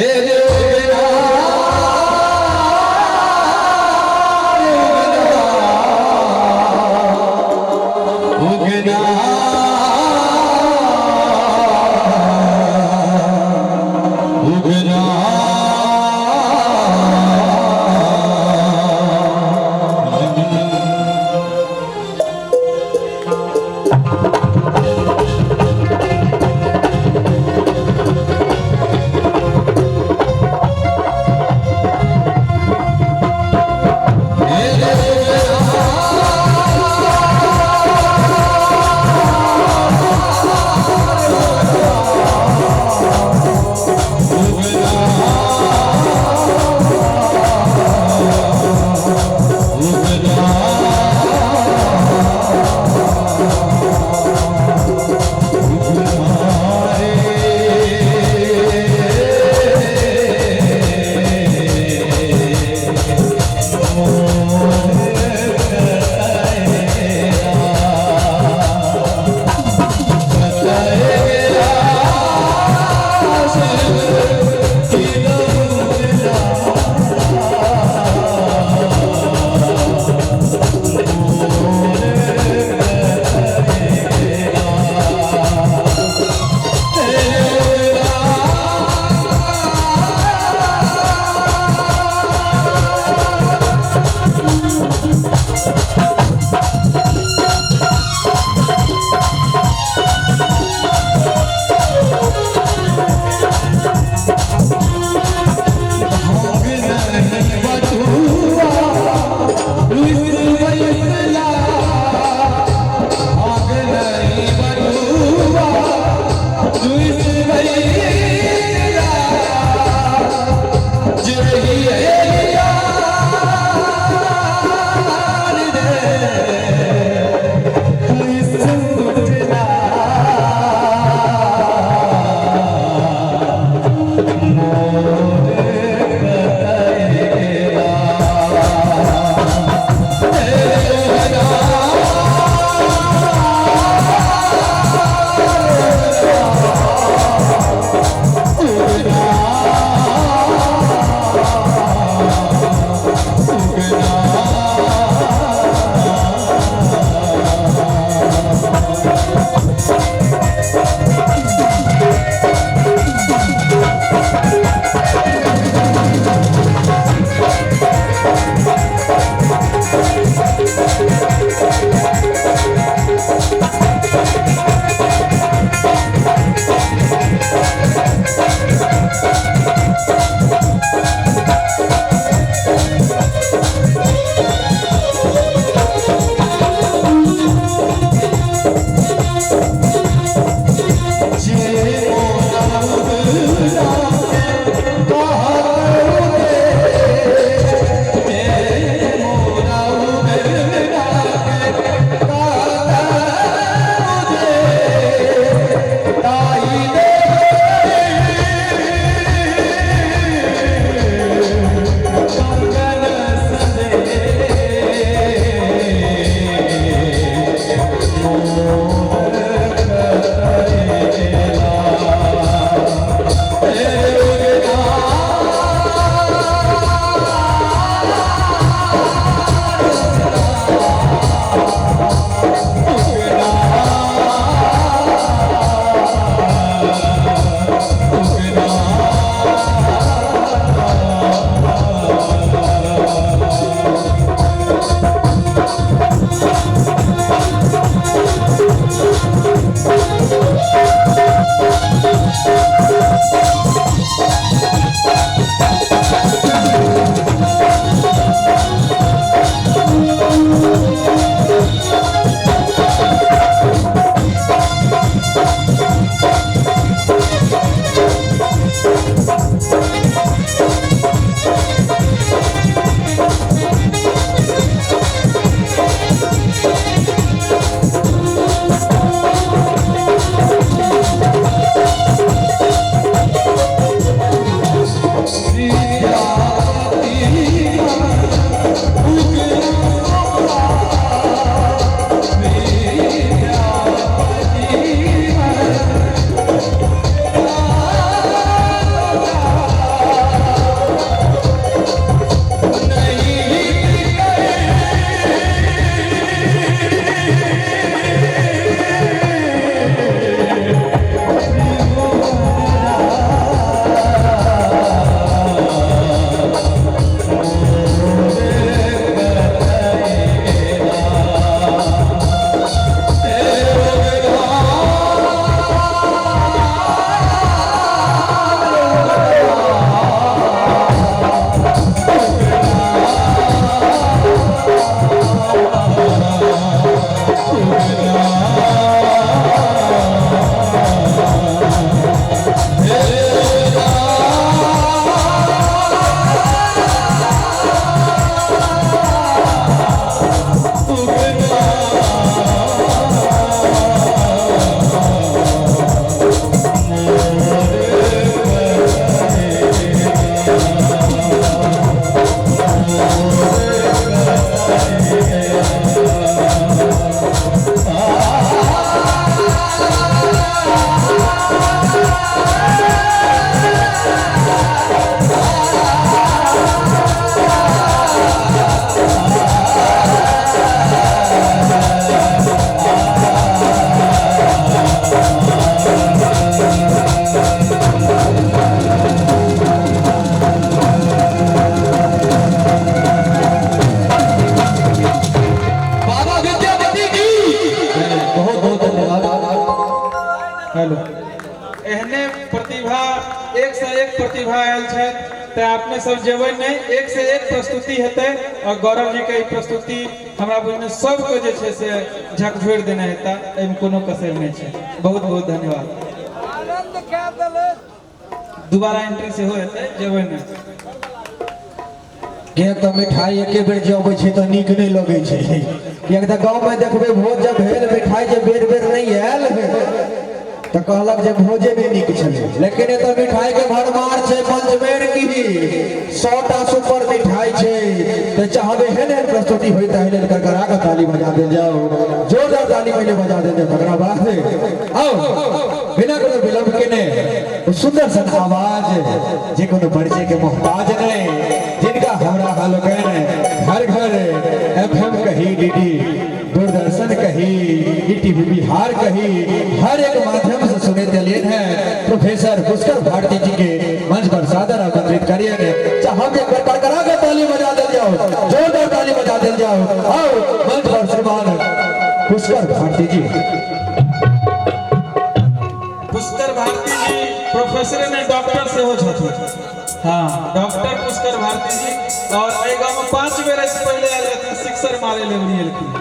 Thank प्रतिभा आयल छथि, तेँ अपने सब जेबै नहि, एक से एक प्रस्तुति हेतै। और गौरव जी के ई प्रस्तुति हमरा बुझने सबके जे छै से झकझोरि देने हेता, एहिमे कोनो कसर नहि छै। बहुत बहुत धन्यवाद। दोबारा एंट्री सेहो हेतै, जेबै नहि। किएक तऽ मिठाइ एके बेर जे अबै छै तऽ नीक नहि लगै छै। किएक तऽ गाँवमे देखबै भोज जब भेल, मिठाइ जे बेर बेर नहि आयल तऽ कहलक जे भोजे नहि नीक छलै। लेकिन एतऽ मिठाइके भरमार छै, पंचमेर की 100टा सुपर मिठाइ छै। तऽ चाहबै एहन एहन प्रस्तुति होय, ताहि लेल करकरा कऽ ताली बजा देल जाओ, जोरदार ताली पहिले बजा देल जाओ। तकरा बाद आओ बिना कोनो विलम्ब केने ओ सुंदर सन आवाज जे कोनो परिचय के मोहताज नहीं, जिनका हमरा अहाँ लोकनि घर घर एफएम कही, डीडी दूरदर्शन कही, ईटीवी बिहार कही, हर एक माध्यम से सुने चलिए हैं, प्रोफेसर पुष्कर भारती जी के मंच पर सादर आमंत्रित करिए। चाहब एक बार करकरा के ताली बजा दिल जाओ, जोरदार ताली बजा दिल जाओ। आओ मंच पर श्रीमान पुष्कर भारती जी। पुष्कर भारती जी प्रोफेसर नहि, डॉक्टर सेहो छथिन। हाँ, डॉक्टर पुष्कर भारती जी। और एहि गाँव में 5 बेर एहिसँ पहिले आयल रहथिन, सिक्सर मारे ले एलखिन,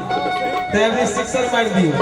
तऽ अभी सिक्सर मारि दियौ।